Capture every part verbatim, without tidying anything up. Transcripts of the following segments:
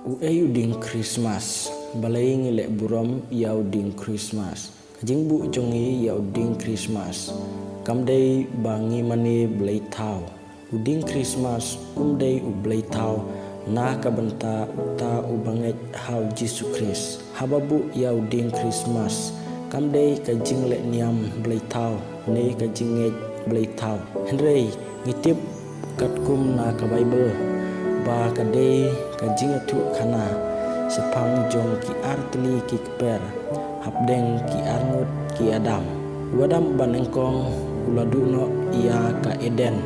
U ei u dieng Khristmas? Balei ngi leh burom ïa u dieng Khristmas? Ka jingbuh jong ngi ïa u dieng Khristmas kam dei ba ngi mane blei thaw. U dieng Khristmas um dei u blei thaw na ka bynta uta u bangeit ha u Jisu Khrist. Haba buh ïa u dieng Khristmas kam dei ka jingleh niam blei thaw ne ka jingngeit blei thaw. Hynrei ngi tip katkum na ka Baibl ba ka dei ka jingïathuhkhana shaphang jong ki artylli ki kper hapdeng ki arngut ki Adam. U Adam banyngkong u la duh noh ïa ka Eden,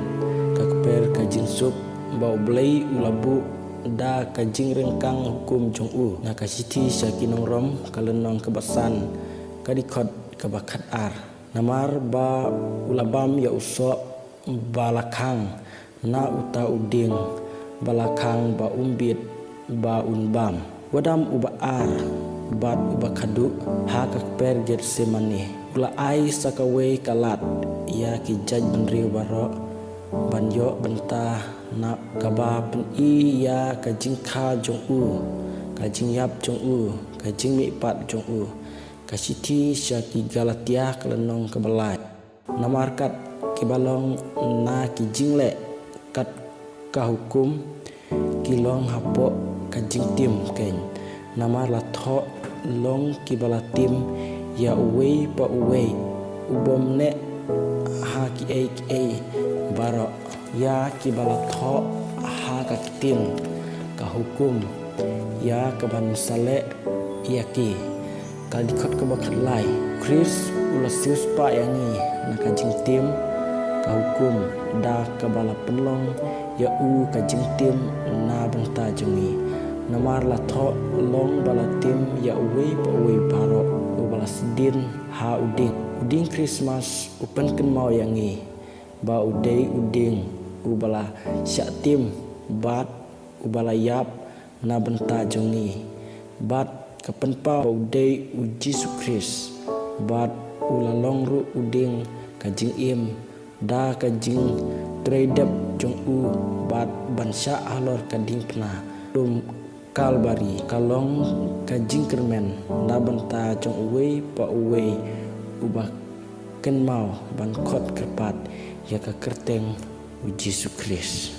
ka kper ka jingsuk ba u Blei u la buh da ka jingryngkang hukum jong u. Na ka shithi sha ki nong Rom ka lynnong kaba san, ka dkhot kaba khatar. Namar ba u la bam ïa u soh ba la khang na uta u dieng ba la khang ba um bit ba un bam. U Adam uba ar bad uba khadduh ha ka kper Gethsemane u la ai sa kawei ka lad ïa ki jaitbynriew baroh ban ïoh bynta na kaba pyni ïa ka jingkha jong u, ka jingïap jong u, ka jingmihpat jong u. Ka shithi sha ki Galatia ka lynnong kaba lai. Namar kat kiba long na ki jingleh kat ka hukum ki long hapoh ka jingtim keiñ. Namar la thoh long kiba la tim ïa uwei pa uwei u bym neh ha kiei kiei baroh ïa kiba la thoh ha ka ktien ka hukum ïa kaban sa leh ïa ki. Ka dkhot kaba khatlai. Khrist u la siewspah ïa ngi na ka jingtim ka hukum da kaba la pynlong ïa u ka jingtim na bynta jong ngi. Namar la thoh long ba la tim ïa uwei pa uwei baroh uba la sdien ha u dieng. U dieng Khristmas u pynkynmaw ïa ngi ba u dei u dieng uba la shah tim bad uba la ïap na bynta jong ngi. Bad ka pynpaw ba u dei u Jisu Khrist bad u la long ruh u dieng ka jingim da ka jingtrei dep jong u bad ban shah halor ka diengphna lum Kalbari. Ka long ka jingkyrmen na bynta jong uwei pa uwei uba kynmaw ban khot kyrpad ïa ka kyrteng u Jisu Khrist.